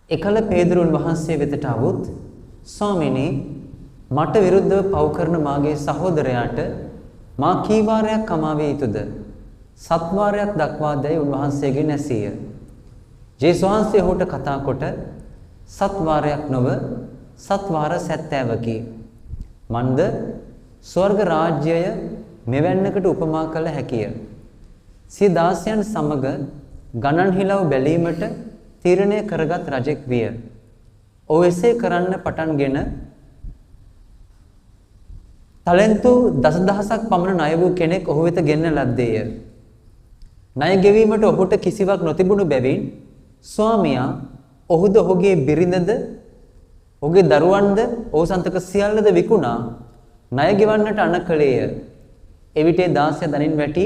එකල පේදුරුන් වහන්සේ වෙතට આવුත්, ස්වාමිනී, මට විරුද්ධව පව් කරන මාගේ සහෝදරයාට මා කී වාරයක් කමා විය යුතුද? සත් වාරයක් දක්වා දැයි උන්වහන්සේගෙන් ඇසීය. ජේසුස් වහන්සේ ඔහුට කතා කොට සත් වාරයක් නොව සත් වාර 70කි. මන්ද ස්වර්ග රාජ්‍යය මෙවැන්නකට උපමා කළ හැකිය. සිය දාසයන් සමග ගණන් හිලව් බැලීමට තීරණය කරගත් රජෙක් විය. ඔහු එසේ කරන්න පටන්ගෙන තලෙන්තු දසදහසක් පමණ ණය වූ කෙනෙක් ඔහු වෙත ගෙන්න ලද්දේය. ණය ගෙවීමට ඔහුට කිසිවක් නොතිබුණු බැවින් ස්වාමියා ඔහුද ඔහුගේ බිරිඳද ඔහුගේ දරුවන්ද ඔහු සන්තක සියල්ලද විකුණා ණය ගෙවන්නට අණ කළේය. එවිට ඒ දාසයා දනින් වැටි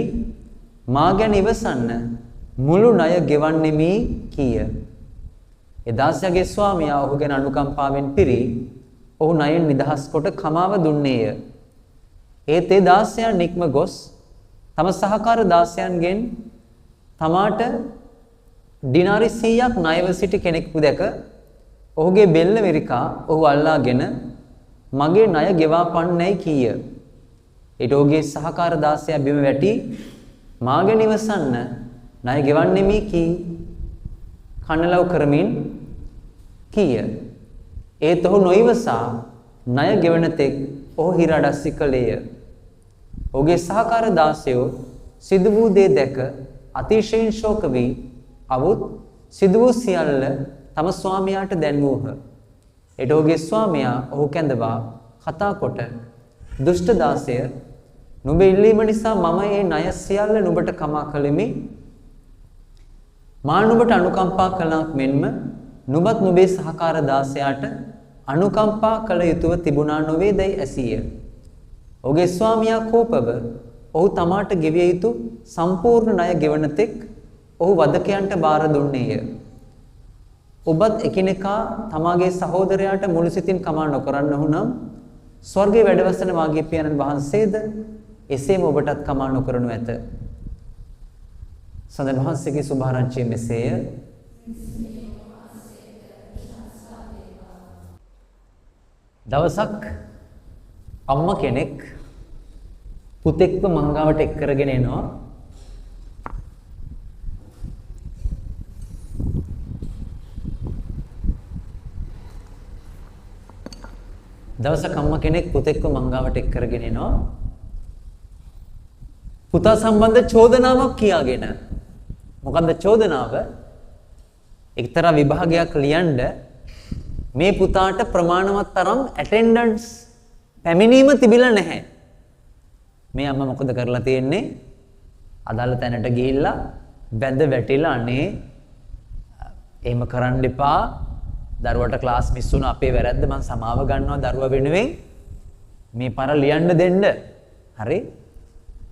මා ගැන ඉවසන්න, මුළු ණය ගෙවන්නෙමි කීය. ඒ දාසයාගේ ස්වාමියා ඔහු ගැන අනුකම්පාවෙන් පිරී ඔහු ණයෙන් නිදහස් කොට කමාව දුන්නේය. ඒත් ඒ දාසයා නික්ම ගොස් තම සහකාර දාසයන්ගෙන් තමාට ඩිනාරි 100ක් ණයව සිටි කෙනෙකු දැක ඔහුගේ බෙල්ල මිරිකා ඔහු අල්ලාගෙන මගේ ණය ගෙවාපන්නැයි කීය. ඊට ඔහුගේ සහකාර දාසයා බිම වැටි මා ගැන ඉවසන්න, ණය ගෙවන්නෙමි කී කන්නලව් කරමින් කීය. ඒත් ඔහු නොඉවසා ණය ගෙවන තෙක් ඔහු හිර අඩස්සි කළේය. ඔහුගේ සහකාර දාසයෝ සිදු වූ දේ දැක අතිශයින් ශෝක වී අවුත් සිදු වූ සියල්ල තම ස්වාමියාට දැන්වූහ. එට ඔහුගේ ස්වාමියා ඔහු කැඳවා කතා කොට, දුෂ්ට දාසය, නුඹ ඉල්ලීම නිසා මම ඒ ණය සියල්ල නුඹට කමා කළෙමි. මා නුඹට අනුකම්පා කළාක් මෙන්ම නුඹත් නුඹේ සහකාර දාසයාට අනුකම්පා කළ යුතුව තිබුණා නොවේ දැයි ඇසීය. ඔහුගේ ස්වාමියා කෝපව ඔහු තමාට ගෙවිය යුතු සම්පූර්ණ ණය ගෙවන තෙක් ඔහු වදකයන්ට බාර දුන්නේය. ඔබත් එකිනෙකා තමාගේ සහෝදරයාට මුළු සිතින් කමා නොකරන්නහු නම් ස්වර්ගයේ වැඩවසන මාගේ පියාණන් වහන්සේද එසේම ඔබටත් කමා නොකරනු ඇත. සඳන් වහන්සේගේ සුභාරංචිය මෙසේය. දවසක් අම්මා කෙනෙක් පුතෙක්ව මංගාවට එක් කරගෙන එනවා. දවසක් අම්මා කෙනෙක් පුතෙක්ව මංගාවට එක් කරගෙන එනවා. පුතා සම්බන්ධ චෝදනාවක් කියාගෙන. මොකද්ද චෝදනාව? එක්තරා විභාගයක් ලියන්න මේ පුතාට ප්‍රමාණවත් තරම් ඇටෙන්ඩන්ස් පැමිණීම තිබිලා නැහැ. මේ අම්මා මොකද කරලා තියෙන්නේ? අදාළ තැනට ගිහිල්ලා බැඳ වැටිලා, අනේ එහෙම කරන්න එපා, දරුවට ක්ලාස් මිස් වුණා, අපේ වැරද්ද, මං සමාව ගන්නවා දරුවා වෙනුවෙන්, මේ පාර ලියන්න දෙන්න. හරි,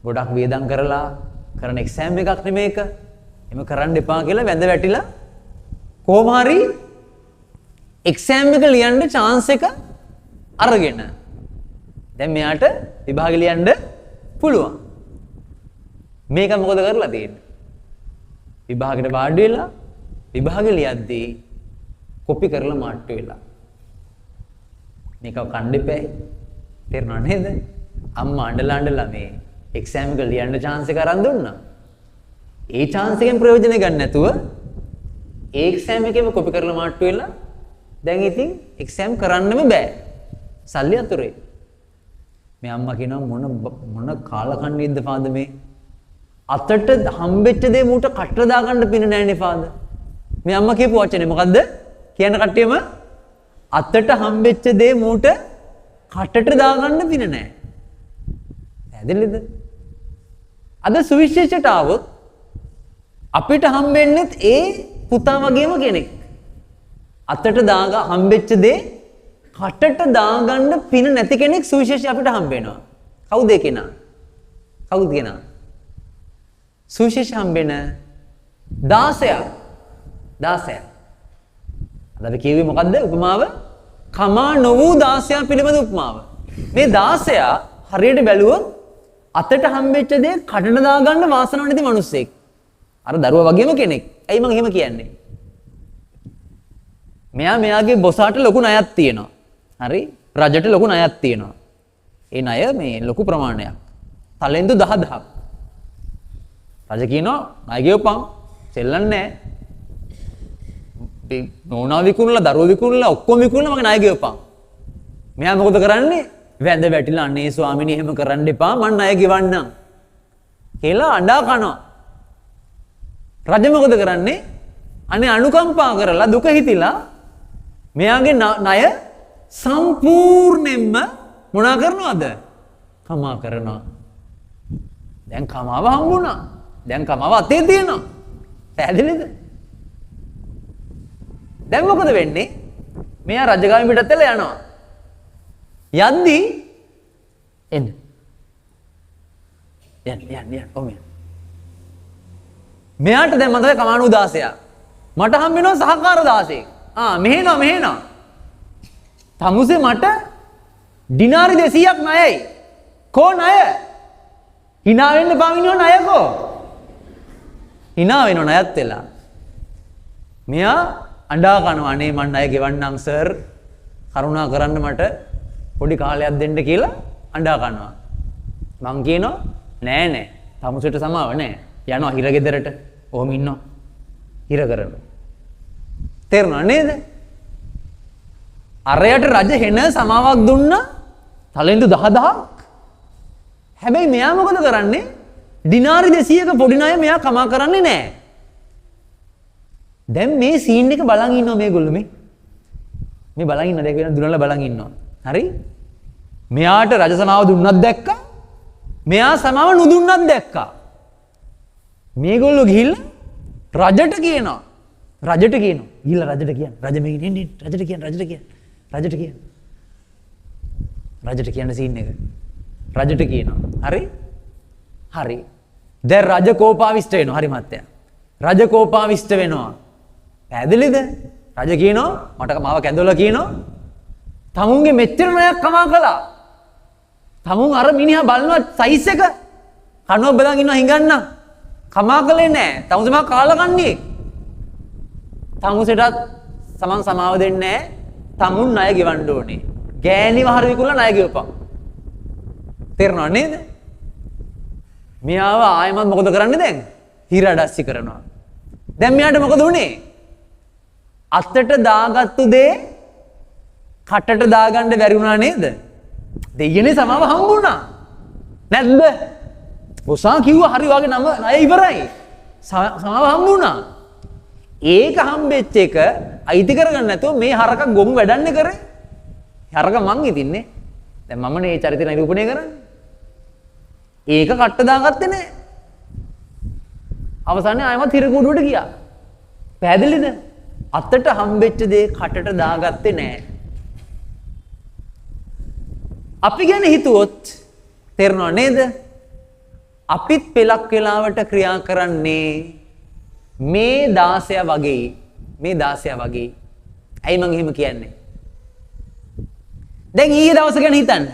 ගොඩක් වියදම් කරලා කරන එක්සෑම් එකක් නෙමේක, එහෙම කරන්න එපා කියලා වැඳ වැටිලා කොහොම හරි එක්සෑම් එක ලියන්න චාන්ස් එක අරගෙන දැන් මෙයාට විභාග ලියන්න පුළුවන්. මේක මොකද කරලා තියෙන්නේ? විභාගෙට වාඩි වෙලා විභාග ලියද්දී කොපි කරලා මාට්ටු වෙලා. මේක කන්න එපා. තේරුණා නේද? අම්මා අඬලා අඬලා මේ එක්සෑම් එක ලියන්න චාන්ස් එක අරන් දුන්නා. ඒ චාන්ස් එකෙන් ප්‍රයෝජන ගන්න නැතුව ඒ එක්සෑම් එකේම කොපි කරලා මාට්ටු වෙලා දැන් ඉතින් එක්සෑම් කරන්නම බෑ. සල්ලි අතුරේ. මේ අම්මා කියනවා මොන මොන කාලකන්ණියක්ද ෆාදර් මේ? අතට හම්බෙච්ච දේ මූට කටට දාගන්න පින නෑනේ ෆාදර්. මේ අම්මා කියපු වචනේ මොකද්ද? කියන කට්ටියම අතට හම්බෙච්ච දේ මූට කටට දාගන්න පින නෑ. පැහැදිලිද? අද සුවිශේෂයට ආවොත් අපිට හම්බෙන්නෙත් ඒ පුතා වගේම කෙනෙක්. අතට දාග හම්බෙච්ච දේ කටට දාගන්න පින නැති කෙනෙක් සුවිශේෂය අපිට හම්බ වෙනවා. කවුද ඒ කෙනා? කවුද කෙනා? සුවිශේෂ හම්බෙන 16ක්. 16ක්. අද අපි කියුවේ මොකද්ද උපමාව? කමා නොවූ 16 පිළිබඳ උපමාව. මේ 16 හරියට බැලුවොත් අතට හම්බෙච්ච දේ කටට දාගන්න වාසනාව නැති මිනිස්සෙක්. අර දරුවා වගේම කෙනෙක්. ඇයි මං එහෙම කියන්නේ? මෙයා මෙයාගේ බොසාට ලොකු ණයක් තියෙනවා. හරි? රජට ලොකු ණයක් තියෙනවා. ඒ ණය මේ ලොකු ප්‍රමාණයක්. තලෙන්දු 10000ක්. රජ කියනවා ණය ගෙවපන්. සෙල්ලම් නෑ. නෝනා විකුණලා දරුවෝ විකුණලා ඔක්කොම විකුණලා මගේ ණය ගෙවපන්. මෙයා මොකද කරන්නේ? වැඳ වැටිලා අනේ ස්වාමිනේ එහෙම කරන්න එපා මං ණය ගෙවන්නම් කියලා අඬා කනවා. රජ මොකද කරන්නේ? අනේ අනුකම්පා කරලා දුක හිතිලා මෙයාගේ ණය සම්පූර්ණයෙන්ම මොනා කරනවද? කමා කරනවා. දැන් කමාව හම්බුණා. දැන් කමාව අතේ තියෙනවා. පැහැදිලිද? දැන් මොකද වෙන්නේ? මෙයා රජගාමින් පිටත් වෙලා යනවා. යද්දි එන්න. යන්න යන්න යන්න ඔහොම යන්න. මෙයාට දැන් මතකයි කමානු 16. මට හම් වෙනවා සහකාර 16. ආ මෙහෙනවා මෙහෙනවා. තමුසේ මට ඩිනාරි 200ක් ණයයි. කෝ ණය? hina වෙන්න එපා මිනිහෝ ණය කෝ? hina වෙනව ණයත් වෙලා. මෙයා අඬා කනවා අනේ මං ණය ගෙවන්නම් සර් කරුණා කරන්න මට පොඩි කාලයක් දෙන්න කියලා අඬා කනවා. මං කියනවා නෑ නෑ තමුසෙට සමාව නෑ. යනවා හිර ගෙදරට. ඔහොම ඉන්නවා. හිර කරනවා. තේරුණා නේද? අරයට රජ හෙන සමාවක් දුන්නා තලෙන්දු 10000ක්. හැබැයි මෙයා මොකද කරන්නේ? ඩිනාරි 200ක පොඩි ණය මෙයා කමා කරන්නේ නෑ. දැන් මේ සීන් එක බලන් ඉන්නවා මේගොල්ලෝ මේ. මේ බලන් ඉන්නවා දැන් වෙන දුනලා බලන් ඉන්නවා. හරි? මෙයාට රජ සමාව දුන්නත් දැක්කා. මෙයා සමාව නුදුන්නත් දැක්කා. මේගොල්ලෝ ගිහිල්ලා රජට කියනවා. රජට කියනවා. ගිහිල්ලා රජට කියන්න. රජ මේ ඉන්නේ රජට කියන්න රජට කියන්න. රජට කියන්න. රජට කියන්න සීන් එක. රජට කියනවා. හරි? හරි. දැන් රජ කෝපාවිෂ්ඨ වෙනවා. හරි මත්තයා. රජ කෝපාවිෂ්ඨ වෙනවා. පැහැදිලිද? රජ කියනවා මට මාව කැඳවලා කියනවා තමුන්ගේ මෙච්චර ණයක් කමා කළා. තමුන් අර මිනිහා බලනවා සයිස් එක කනුව බලන් ඉන්නවා හිඟන්න. කමා කළේ නෑ. තමුසේ මා කාලා කන්නේ. තමුසෙටත් සමන් සමාව දෙන්නේ නෑ. තමුන් ණය ගෙවන්න ඕනේ. ගෑණි වහර විකුණලා ණය ගෙවපන්. තේරෙනව නේද? මෙයාව ආයෙමත් මොකද කරන්නේ දැන්? හිර අඩස්සි කරනවා. දැන් මෙයාට මොකද වුනේ? අතට දාගත්තු දේ කටට දාගන්න බැරි වුණා නේද? දෙයියනේ සමාව හම්බුණා. නැද්ද? බොසා කිව්වා හරි වගේ නම ණය ඉවරයි. සමාව හම්බුණා. ඒක හම්බෙච්ච එක අයිති කරගන්න නැතුව මේ හරක ගොමු වැඩන්නේ කරේ. හරක මං ඉතින්නේ. දැන් මමනේ මේ චරිතය නිරූපණය කරන්නේ. ඒක කට්ට දාගත්තේ නෑ. අවසානයේ ආයෙමත් හිර කූඩුවට ගියා. පැහැදිලිද? අතට හම්බෙච්ච දේ කටට දාගත්තේ නෑ. අපි ගැන හිතුවොත් තේරෙනව නේද? අපිත් පෙලක් වෙලාවට ක්‍රියා කරන්නේ මේ 16 වගේ. මේ 16 වගේ. ඇයි මං එහෙම කියන්නේ? දැන් ඊයේ දවස ගැන හිතන්න.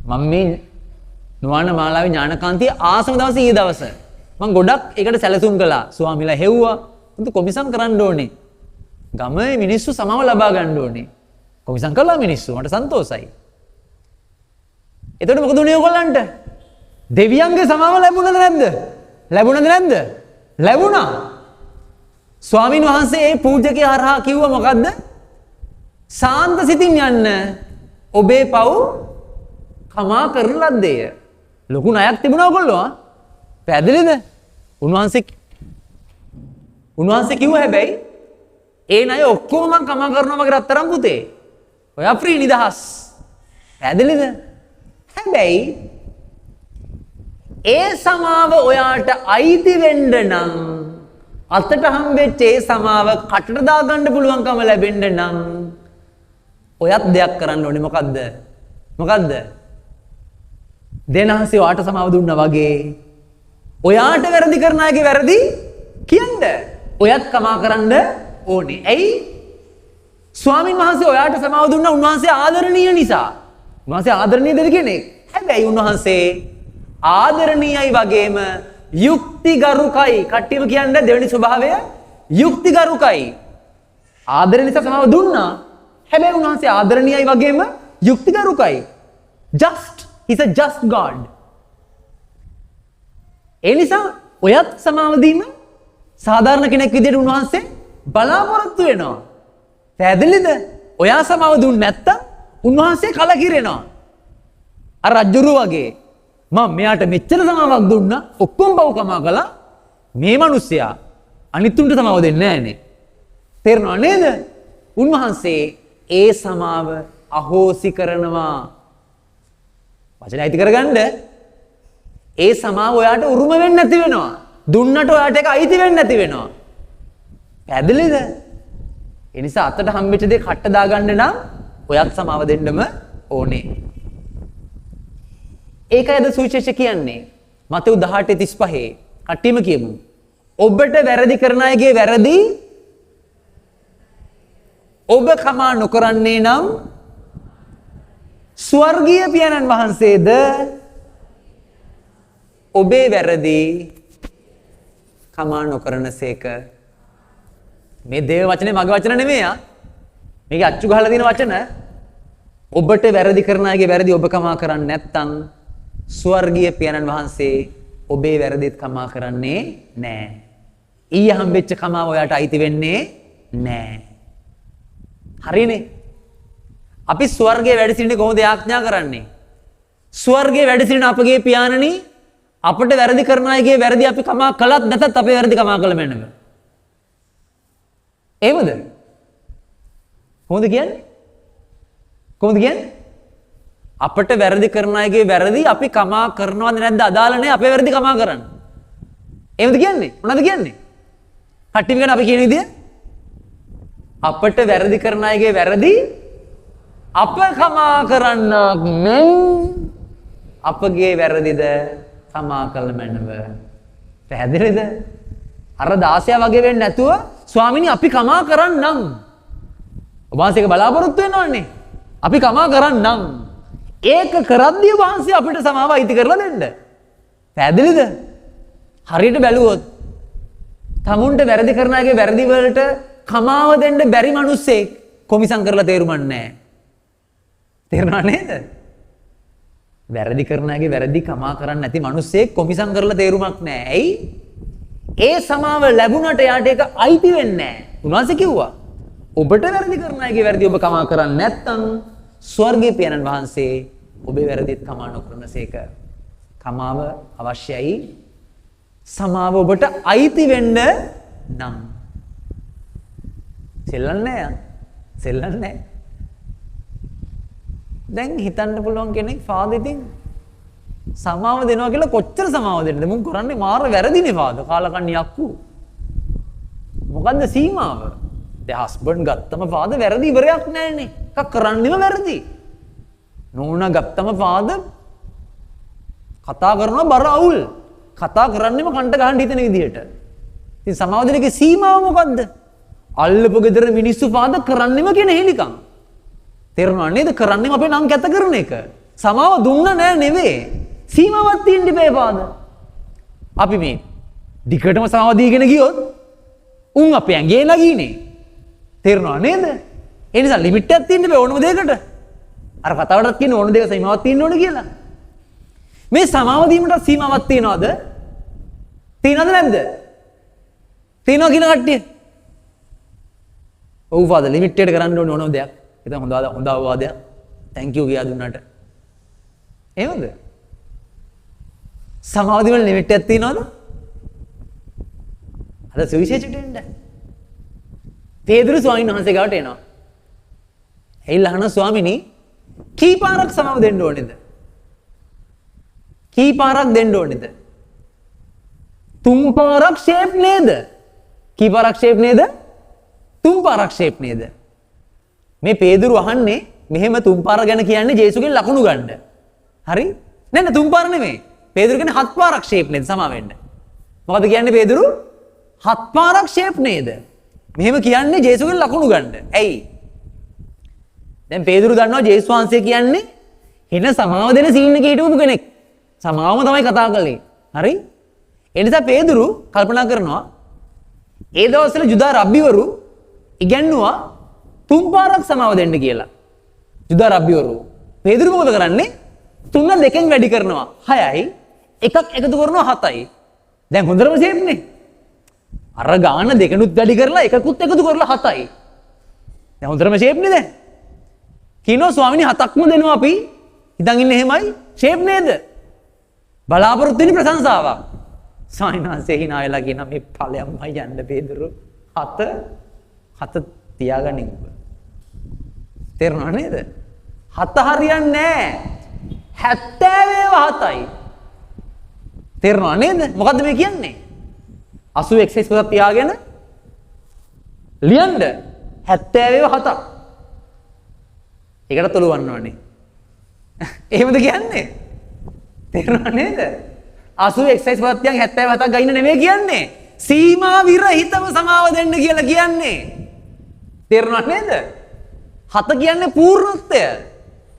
මම මේ නුවණ මාලාවේ ඥානකාන්තිය ආසම දවසේ ඊයේ දවස. මං ගොඩක් ඒකට සැලසුම් කළා. ස්වාමිලා හෙව්වා. උන්ට කොමිසම් කරන්න ඕනේ. ගමේ මිනිස්සු සමාව ලබා ගන්න ඕනේ. කොමිසම් කළා මිනිස්සු. මට සන්තෝසයි. එතකොට මොකද උනේ ඔයගොල්ලන්ට? දෙවියන්ගේ සමාව ලැබුණද නැද්ද? ලැබුණද නැද්ද? ලැබුණා. ස්වාමින් වහන්සේ ඒ පූජකයා හරහා කිව්වා මොකද්ද? සාන්ත සිතින් යන්න ඔබේ පව් කමා කරන ලද්දේය. ලොකු ණයක් තිබුණා ඔයගොල්ලෝ ආ. පැහැදිලිද? උන්වහන්සේ කිව්වා හැබැයි ඒ ණය ඔක්කොම මං කමා කරනවා මගේ රත්තරන් පුතේ. ඔයා ෆ්‍රී නිදහස්. පැහැදිලිද? හැබැයි ඒ සමාව ඔයාට අයිති වෙන්න නම් අතට හම්බෙච්ච ඒ සමාව කටට දාගන්න පුළුවන්කම ලැබෙන්න නම් ඔයත් දෙයක් කරන්න ඕනේ. මොකද්ද? මොකද්ද? දෙනහසේ ඔයාට සමාව දුන්නා වගේ ඔයාට වැරදි කරන අයගේ වැරදි කියන්න. ඔයත් කමා කරන්න ඕනේ. ඇයි? ස්වාමින් වහන්සේ ඔයාට සමාව දුන්නා උන්වහන්සේ ආදරණීය නිසා. උන්වහන්සේ ආදරණීය දෙවි කෙනෙක්. හැබැයි උන්වහන්සේ ආදරණීයයි වගේම යුක්තිගරුකයි. කට්ටියම කියන්න දෙවෙනි ස්වභාවය යුක්තිගරුකයි. ආදරය නිසා සමාව දුන්නා. හැබැයි උන්වහන්සේ ආදරණීයයි වගේම යුක්තිගරුකයි. Just. He's a just God. ඒ නිසා ඔයත් සමාව දීම සාධාරණ කෙනෙක් විදිහට උන්වහන්සේ බලාපොරොත්තු වෙනවා. පැහැදිලිද? ඔයා සමාව දුන්නේ නැත්තම් උන්වහන්සේ කලකිරෙනවා. අර රජුරු වගේ මම මෙයාට මෙච්චර සමාවක් දුන්නා, ඔක්කොම පව් කමා කළා, මේ මිනිස්සයා අනිත් උන්ට සමාව දෙන්නේ නෑනේ. තේරෙනව නේද? උන්වහන්සේ ඒ සමාව අහෝසි කරනවා. වචන අයිති කරගන්න. ඒ සමාව ඔයාට උරුම වෙන්නේ නැති වෙනවා. දුන්නට ඔයාට ඒක අයිති වෙන්නේ නැති වෙනවා. පැහැදිලිද? ඒ නිසා අතට හම්බෙච්ච දේ කට්ට දාගන්න නම් ඔයත් සමාව දෙන්නම ඕනේ. ඒකයි අද සුවිශේෂ කියන්නේ. මතෙව් 18:35 කට්ටියම කියමු. ඔබට වැරදි කරන අයගේ වැරදි ඔබ කමා නොකරන්නේ නම් ස්වර්ගීය පියාණන් වහන්සේද ඔබේ වැරදි කමා නොකරනසේක. මේ දේව වචනේ මගේ වචන නෙමෙයි ආ. මේකේ අච්චු ගහලා තියෙන වචන. ඔබට වැරදි කරන අයගේ වැරදි ඔබ කමා කරන්නේ නැත්නම් ස්වර්ගීය පියාණන් වහන්සේ ඔබේ වැරදිත් කමා කරන්නේ නෑ. ඊයේ හම්බෙච්ච කමාව ඔයාට අයිති වෙන්නේ නෑ. හරිනේ? අපි ස්වර්ගයේ වැඩ සිටින්නේ කොහොමද යාඥා කරන්නේ? ස්වර්ගයේ වැඩ සිටින අපගේ පියාණනි, අපට වැරදි කරන අයගේ වැරදි අපි කමා කළත් නැතත් අපේ වැරදි කමා කළ මැනව. එහෙමද? කොහොමද කියන්නේ? කොහොමද කියන්නේ? අපට වැරදි කරන අයගේ වැරදි අපි කමා කරනවද නැද්ද අදාළ නැහැ, අපේ වැරදි කමා කරන්න. එහෙමද කියන්නේ? මොනවද කියන්නේ? කට්ටියම ගැන අපි කියන විදිය? අපට වැරදි කරන අයගේ වැරදි අප කමා කරන්නක් මෙන් අපගේ වැරදිද කමා කළ මැනව. පැහැදිලිද? අර දාසයා වගේ වෙන්නේ නැතුව ස්වාමිනී අපි කමා කරන්නම්. ඔබ වහන්සේක බලාපොරොත්තු වෙනවන්නේ. අපි කමා කරන්නම්. ඒක කරද්දී ඔබ වහන්සේ අපිට සමාව අයිති කරලා දෙන්න. පැහැදිලිද? හරියට බැලුවොත් තමුන්ට වැරදි කරන අයගේ වැරදි වලට කමාව දෙන්න බැරි මිනිස්සෙක් කොමිසම් කරලා තේරුමක් නැහැ. තේරුණා නේද? වැරදි කරන අයගේ වැරදි කමා කරන්න නැති මිනිස්සෙක් කොමිසම් කරලා තේරුමක් නැහැ. ඇයි? ඒ සමාව ලැබුණට යාට ඒක අයිති වෙන්නේ නැහැ. උන්වහන්සේ කිව්වා ඔබට වැරදි කරන අයගේ වැරදි ඔබ කමා කරන්නේ නැත්නම් ස්වර්ගීය පියාණන් වහන්සේ ඔබේ වැරදිත් කමා නොකරනසේක. කමාව අවශ්‍යයි. සමාව ඔබට අයිති වෙන්න නම්. සෙල්ලන්නේ නෑ. සෙල්ලන්නේ නෑ. දැන් හිතන්න පුළුවන් කෙනෙක් ෆාදර් ඉතින් සමාව දෙනවා කියලා කොච්චර සමාව දෙන්නද? මුන් කරන්නේ මාර වැරදිනේ ෆාදර්. කාලකන්ණි යක්කු. මොකද්ද සීමාව? දැන් හස්බන්ඩ් ගත්තම ෆාදර් වැරදි ඉවරයක් නෑනේ. එකක් කරන්නෙම වැරදි. නෝනා ගත්තම ෆාදර් කතා කරනවා බර අවුල්. කතා කරන්නෙම කන්ට ගහන්න හිතෙන විදියට. ඉතින් සමාව දෙන එකේ සීමාව මොකද්ද? අල්ලපු ගෙදර මිනිස්සු ෆාදර් කරන්නෙම කියන හෙලිකම්. තේරුණා නේද? කරන්නෙම අපේ නම් කැත කරන එක. සමාව දුන්න නෑ නෙවෙයි. සීමාවක් තියෙන්න ඉපේ ෆාදර්. අපි මේ දිගටම සමාව දීගෙන ගියොත් උන් අපේ ඇඟේ නගිනේ. තේරුණා නේද? ඒ නිසා ලිමිට් එකක් තියෙන්න බෑ ඕනම දෙයකට. අර කතාවටත් කියන ඕන දෙයක සීමාවක් තියෙන්න ඕන කියලා. මේ සමාව දීමට සීමාවක් තියනවද? තියනවද නැද්ද? තියනවා කියන කට්ටිය. ඔව් ෆාදර් ලිමිට් එකට කරන්න ඕනේ ඕනම දෙයක්. ඒක හොඳ හොඳ අවවාදයක්. Thank you කියා දුන්නාට. එහෙමද? සමාව දීමේ ලිමිට් එකක් තියනවද? අද සුවිශේෂයට එන්න. පේදුරු ස්වාමීන් වහන්සේ ගාවට එනවා. ඇවිල්ලා අහනවා ස්වාමිනී කී පාරක් සමාව දෙන්න ඕනේද? කී පාරක් දෙන්න ඕනේද? තුන් පාරක් ෂේප් නේද? කී පාරක් ෂේප් නේද? තුන් පාරක් ෂේප් නේද? මේ පේදුරු අහන්නේ මෙහෙම තුන් පාර ගැන කියන්නේ ජේසුගෙන් ලකුණු ගන්න. හරි? නෑ නෑ තුන් පාර නෙමෙයි. පේදුරු කියන්නේ හත් පාරක් ෂේප් නේද සමා වෙන්න. මොකද කියන්නේ පේදුරු? හත් පාරක් ෂේප් නේද? මෙහෙම කියන්නේ ජේසුගෙන් ලකුණු ගන්න. ඇයි? දැන් පේදුරු දන්නවා ජේසුස් වහන්සේ කියන්නේ හින සමාව දෙන සීන් එකේ හිටවපු කෙනෙක්. සමාවම තමයි කතා කළේ. හරි? ඒ නිසා පේදුරු කල්පනා කරනවා ඒ දවස්වල ජුදා රබ්බිවරු ඉගැන්නුවා තුන් පාරක් සමාව දෙන්න කියලා. ජුදා රබ්බිවරු. පේදුරු මොකද කරන්නේ? තුන දෙකෙන් වැඩි කරනවා 6යි, එකක් එකතු කරනවා 7යි. දැන් හොඳටම ෂේප්නේ. අර ගාන දෙකනුත් වැඩි කරලා එකකුත් එකතු කරලා 7යි. දැන් හොඳටම ෂේප්නේ දැන්. කියනවා ස්වාමිනී 7ක්ම දෙනවා අපි. හිතන් ඉන්නේ එහෙමයි ෂේප් නේද? බලාපොරොත්තු වෙන ප්‍රශංසාවක්. ස්වාමීන් වහන්සේ hina වෙලා කියනවා මේ ඵලයන්මයි යන්න පේදුරු. 7 7 තියාගනින් ඔබ. තේරුණා නේද? 7 හරියන්නේ නෑ. 70 ඒවා 7යි. තේරුණා නේද? මොකද්ද මේ කියන්නේ? 80 එක්සයිස් පොතක් තියාගෙන ලියන්න 70 ඒවා 7ක්. ඒකට තොලවන්න ඕනේ. එහෙමද කියන්නේ? තේරුණා නේද? 80 එක්සයිස් පොතක් තියන් 77ක් ගයින්න නෙමෙයි කියන්නේ. සීමා විරහිතව සමාව දෙන්න කියලා කියන්නේ. තේරුණා නේද? 7 කියන්නේ පූර්ණත්වය.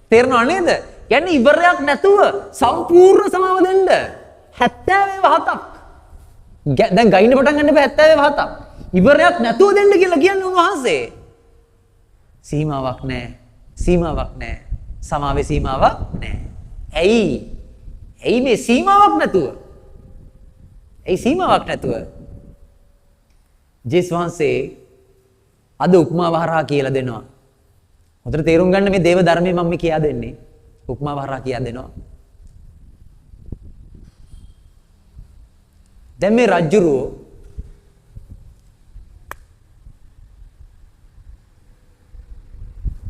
තේරුණා නේද? කියන්නේ ඉවරයක් නැතුව සම්පූර්ණ සමාව දෙන්න. 70 ඒවා 7ක්. දැන් ගයින්න පටන් ගන්න එපා 70 ඒවා 7ක්. ඉවරයක් නැතුව දෙන්න කියලා කියන්නේ උන්වහන්සේ. සීමාවක් නෑ. සීමාවක් නෑ. සමාවේ සීමාවක් නෑ. ඇයි? ඇයි මේ සීමාවක් නැතුව? ඇයි සීමාවක් නැතුව? ජේසුස් වහන්සේ අද උපමාව හරහා කියලා දෙනවා. හොඳට තේරුම් ගන්න මේ දේව ධර්මයේ මම මේ කියා දෙන්නේ. උපමාව හරහා කියා දෙනවා. දැන් මේ රජුරෝ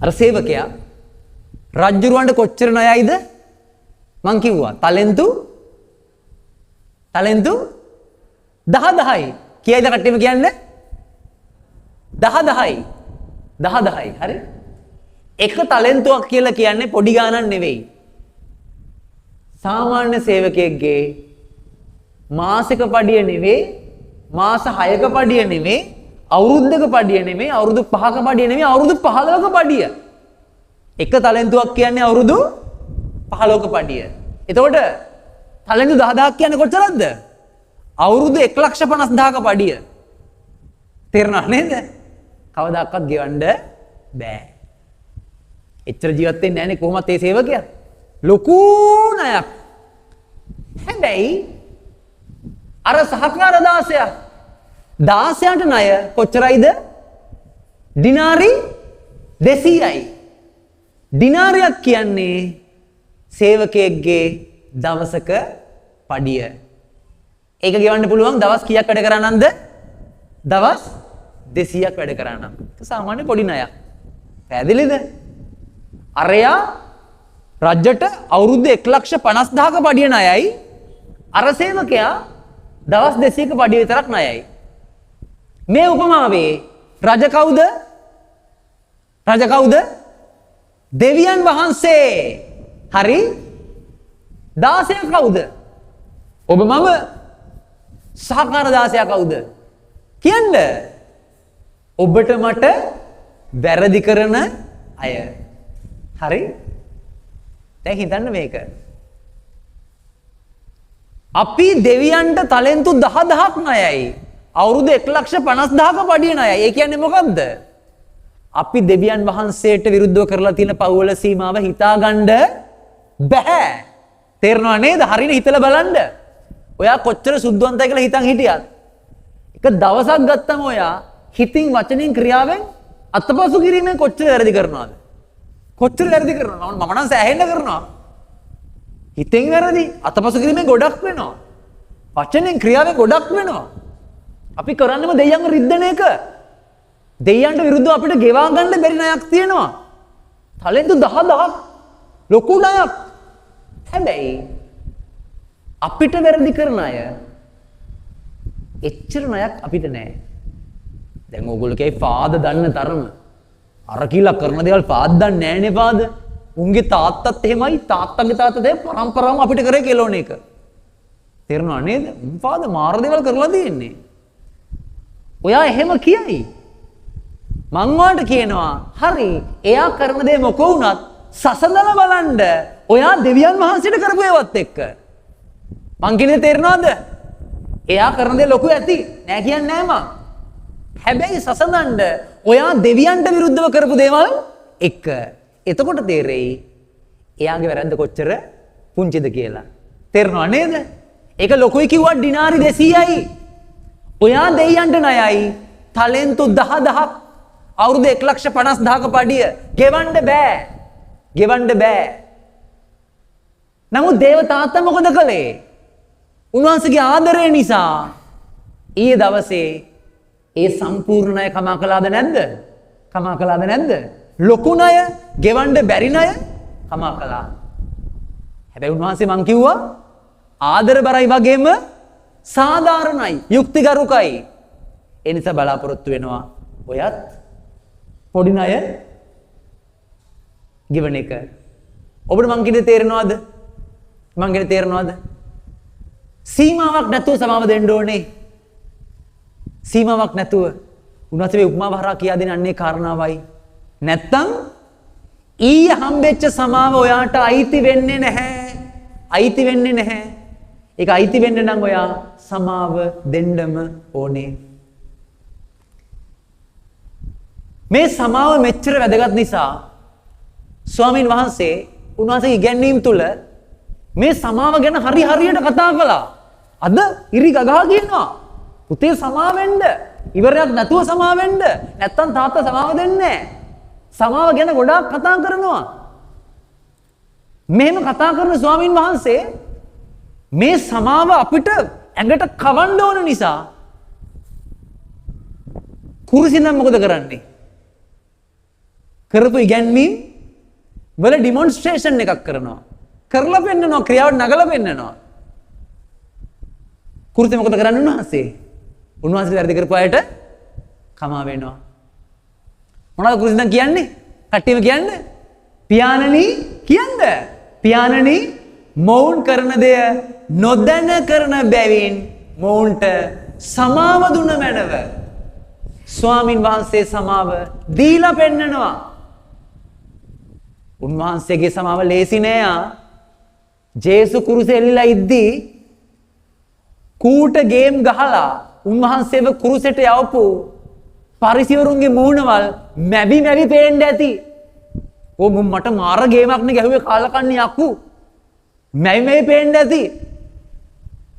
අර සේවකයා රජුරවන්ට කොච්චර ණයයිද? මං කිව්වා තලෙන්තු තලෙන්තු 10,000යි. කියයිද කට්ටියම කියන්නේ? 10,000යි. 10,000යි. හරි? එක තලෙන්තුවක් කියලා කියන්නේ පොඩි ගාණක් නෙවෙයි. සාමාන්‍ය සේවකයෙක්ගේ මාසික පඩිය නෙවෙයි, මාස 6ක පඩිය නෙවෙයි, අවුරුද්දක පඩිය නෙවෙයි, අවුරුදු 5ක පඩිය නෙවෙයි, අවුරුදු 15ක පඩිය. එක තලෙන්තුවක් කියන්නේ අවුරුදු 15ක පඩිය. එතකොට තලෙන්තු 10,000ක් කියන්නේ කොච්චරක්ද? අවුරුදු 1,50,000ක පඩිය. තේරුණා නේද? කවදාකවත් ගෙවන්න බෑ. එච්චර ජීවත් වෙන්නේ නැහනේ කොහොමත් ඒ සේවකයා. ලොකු ණයක්. හැබැයි අර සහකාර දාසයා දාසයාට ණය කොච්චරයිද? ඩිනාරි 200යි. ඩිනාරියක් කියන්නේ සේවකයෙක්ගේ දවසක පඩිය. ඒක ගෙවන්න පුළුවන් දවස් කීයක් වැඩ කරා නම්ද? දවස් 200ක් වැඩ කරා නම්. ඒක සාමාන්‍ය පොඩි ණයක්. පැහැදිලිද? අරයා රජට අවුරුදු 1,50,000ක පඩිය ණයයි. අර සේවකයා දවස් 200ක පඩිය විතරක් ණයයි. මේ උපමාවේ රජ කවුද? රජ කවුද? දෙවියන් වහන්සේ. හරි? දාසයා කවුද? ඔබ මම. සහකාර දාසයා කවුද? කියන්න. ඔබට මට වැරදි කරන අය. හරි? දැන් හිතන්න මේක. අපි දෙවියන්ට තලෙන්තු 10,000ක් ණයයි. අවුරුදු 1,50,000ක පඩිය ණයයි. ඒ කියන්නේ මොකද්ද? අපි දෙවියන් වහන්සේට විරුද්ධව කරලා තියෙන පව්වල සීමාව හිතාගන්න බෑ. තේරෙනව නේද? හරියට හිතලා බලන්න. ඔයා කොච්චර සුද්ධවන්තයි කියලා හිතන් හිටියත් එක දවසක් ගත්තම ඔයා හිතින් වචනෙන් ක්‍රියාවෙන් අතපසු කිරීමෙන් කොච්චර වැරදි කරනවද? කොච්චර වැරදි කරනවද? මම නම් සෑහෙන්න කරනවා. හිතෙන් වැරදි, අතපසු කිරීමෙන් ගොඩක් වෙනවා. වචනෙන් ක්‍රියාවෙන් ගොඩක් වෙනවා. අපි කරන්නේම දෙයියන්ව රිද්දන එක. දෙයියන්ට විරුද්ධව අපිට ගෙවා ගන්න බැරි ණයක් තියෙනවා. තලෙන්තු 10,000ක් ලොකු ණයක්. හැබැයි අපිට වැරදි කරන අය එච්චර ණයක් අපිට නෑ. දැන් ඕගොල්ලෝ කියයි ෆාද දන්න තරම අර කියලා කරන දේවල් ෆාද දන්නේ නෑනේ ෆාද. උන්ගේ තාත්තත් එහෙමයි, තාත්තගේ තාත්තත් එහෙම පරම්පරාවම අපිට කරේ කෙලෝන එක. තේරුණා නේද? උන් ෆාද මාර දේවල් කරලා තියෙන්නේ. ඔයා එහෙම කියයි. මං ඔයාලට කියනවා හරි, එයා කරන දේ මොකෝ වුණත් සසඳලා බලන්න ඔයා දෙවියන් වහන්සේට කරපු ඒවත් එක්ක. මං කියන්නේ තේරෙනවද? එයා කරන දේ ලොකු ඇති නෑ කියන්නේ නෑ මං. හැබැයි සසඳන්න ඔයා දෙවියන්ට විරුද්ධව කරපු දේවල් එක්ක. එතකොට තේරෙයි එයාගේ වැරද්ද කොච්චර පුංචිද කියලා. තේරෙනව නේද? ඒක ලොකුයි කිව්වත් ඩිනාරි 200යි. ඔයා දෙයියන්ට ණයයි තලෙන්තු 10,000ක් අවුරුදු 1,50,000ක පඩිය ගෙවන්න බෑ. ගෙවන්න බෑ. නමුත් දේව තාත්තා මොකද කළේ? උන්වහන්සේගේ ආදරය නිසා ඊයේ දවසේ ඒ සම්පූර්ණ ණය කමා කළාද නැද්ද? කමා කළාද නැද්ද? ලොකු ණය, ගෙවන්න බැරි ණය කමා කළා. හැබැයි උන්වහන්සේ මං කිව්වා ආදරබරයි වගේම සාධාරණයි, යුක්තිගරුකයි. ඒ නිසා බලාපොරොත්තු වෙනවා ඔයත් පොඩි ණය ගෙවන එක. ඔබට මං කියන්නේ තේරෙනවද? මං කියන්නේ තේරෙනවද? සීමාවක් නැතුව සමාව දෙන්න ඕනේ. සීමාවක් නැතුව. උන්වහන්සේ මේ උපමාව හරහා කියා දෙන අන්නේ කාරණාවයි. නැත්තම් ඊයේ හම්බෙච්ච සමාව ඔයාට අයිති වෙන්නේ නැහැ. අයිති වෙන්නේ නැහැ. ඒක අයිති වෙන්න නම් ඔයා සමාව දෙන්නම ඕනේ. මේ සමාව මෙච්චර වැදගත් නිසා ස්වාමීන් වහන්සේ උන්වහන්සේගේ ඉගැන්වීම් තුල මේ සමාව ගැන හරි හරියට කතා කළා. අද ඉරි ගගා කියනවා පුතේ සමා වෙන්න, ඉවරයක් නැතුව සමා වෙන්න, නැත්තම් තාත්තා සමාව දෙන්නේ නැහැ. සමාව ගැන ගොඩාක් කතා කරනවා. මෙහෙම කතා කරන ස්වාමීන් වහන්සේ මේ සමාව අපිට ඇඟට කවන්න ඕන නිසා කුරුසින් නම් මොකද කරන්නේ? කරපු ඉගැන්වීම් වල ඩිමොන්ස්ට්‍රේෂන් එකක් කරනවා. කරලා පෙන්නනවා, ක්‍රියාවට නගලා පෙන්නනවා. කුරුසේ මොකද කරන්නේ උන්වහන්සේ? උන්වහන්සේ වැරදි කරපු අයට කමා වෙනවා. මොනවද කුරුසින් නම් කියන්නේ? කට්ටියම කියන්නේ? පියාණනි කියන්න. පියාණනි මොවුන් කරන දෙය නොදැන කරන බැවින් මොවුන්ට සමාව දුන මැනව. ස්වාමින් වහන්සේ සමාව දීලා පෙන්නනවා. උන්වහන්සේගේ සමාව ලේසි නෑ. ජේසු කුරුසේ එල්ලලා ඉද්දී කූට ගේම් ගහලා උන්වහන්සේව කුරුසෙට යවපු පරිසිවරුන්ගේ මූණවල් මැවි මැවි පේන්න ඇති. ඕ මුන් මට මාර ගේමක් නේ ගැහුවේ කාලකන්ණි යකු. මැවි මැවි පේන්න ඇති.